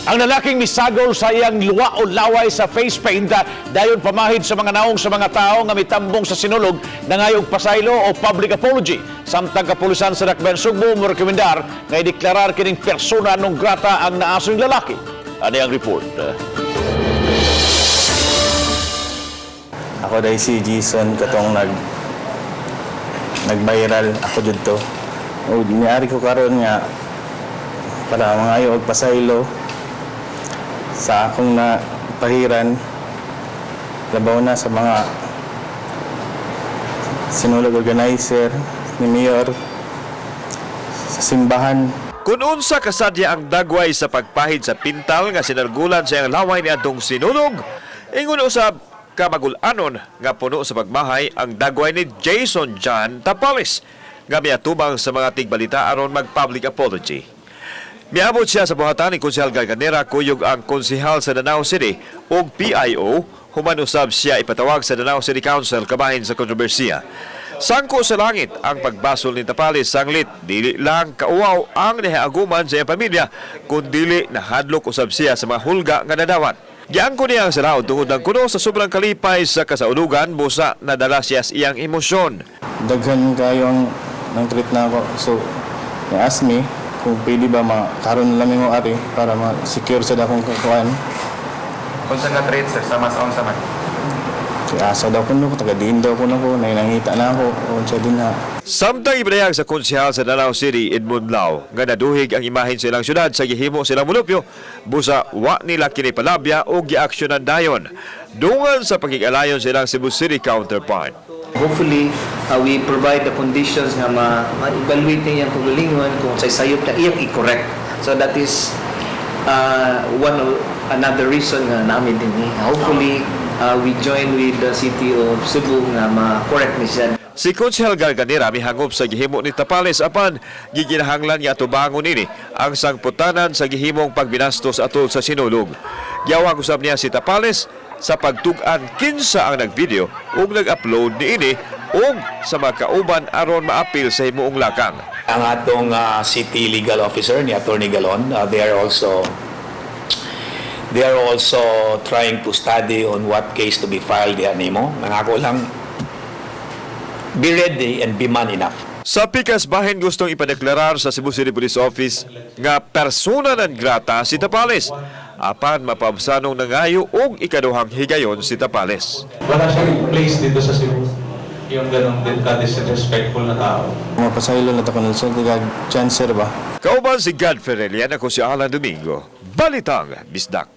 Ang lalaking misagol sa iyang luwa o laway sa face paint dayon pamahid sa mga naong sa mga tao nga mitambong sa sinulog nangayog pasaylo o public apology. Samtang kapulisan sa Dakbayan Sugbo mo rekomendar nga ideklarar kining persona non grata ang naasong lalaki. Ani ang report? Ako dahil si Jason katong nag-viral ako dito. O niari ko karon nga para mangayo og pasaylo sa akong na pahiran, labaw na sa mga sinulog organizer ni Mayor, sa simbahan. Kung unsa kasadya ang dagway sa pagpahid sa pintal nga sinalgulan sa iyang laway ni adtong sinulog, ingon usab kamagulanon nga puno sa pagmahay ang dagway ni Jason John Tapales nga miatubang sa mga tigbalita aron mag-public apology. Miabot siya sa buhatan ni Konsehal Garganera kuyog ang konsehal sa Danao City ug PIO human usab siya ipatawag sa Danao City Council kabahin sa kontrobersiya. Sangko sa langit ang pagbasol ni Tapales sanglit dili lang kauwaw ang nahaaguman sa iyang pamilya kundili nahadlok usab siya sa mga hulga nga nadawat. Giangko niya ang saraod tungod lang kuno sa sobrang kalipay sa kasaulugan busa nadala siya sa iyang emosyon. Daghan kayo ang nang treat na ako. So, ni-ask me kung pwede ba makaroon lang mo ari para ma-secure sa akong kakuan. Kung sa nga trade, sir, sama sa unsa man? Kaya asa daw kuno, taga diin daw kuno ko, nangita na ako, unsa din ha. Samtang ipanayag sa konsehal sa Danao City, Edmund Lau, nga naduhig ang imahen sa ilang syudad sa gihimo silang mulupyo, busa wa nila kini palabya o giaksyonan dayon. Dungan sa pagkikalayon sa ilang Cebu City counterpart. Hopefully, we provide the conditions nga ma-evaluate niya iyang kagalingon kung sa sayop na iyang i-correct. So that is one of another reason nga namin din eh. Hopefully, we join with the city of Cebu nga ma-correct ni siya. Si Konsehal Garganera mihangop sa gihimo ni Tapales apan giginahanglan nga tubangon ini ang sangputanan sa gihimong pagbinastos atol sa sinulog. Giawag usab niya si Tapales sa pagtug-an kinsa ang nagvideo ug nag-upload niini ug sa mga kauban aron maapil sa himuong lakang. Ang atong city legal officer ni Attorney Galon, they are also trying to study on what case to be filed diha nimo. Ang ako lang, be ready and be man enough. Sa pikas bahin gustong ipadeklarar sa Cebu City Police Office nga persona non grata si Tapales. Apan mapabsanong nangayo og ikaduhang higayon si Tapales. Wala siyang place dito sa Cebu. Yung ganong din ka-disrespectful na tao. Mapasaylo na ta kuno sa tiga chance ba. Kauban si God Ferrelian, ako si Alan Domingo. Balitang Bisdak.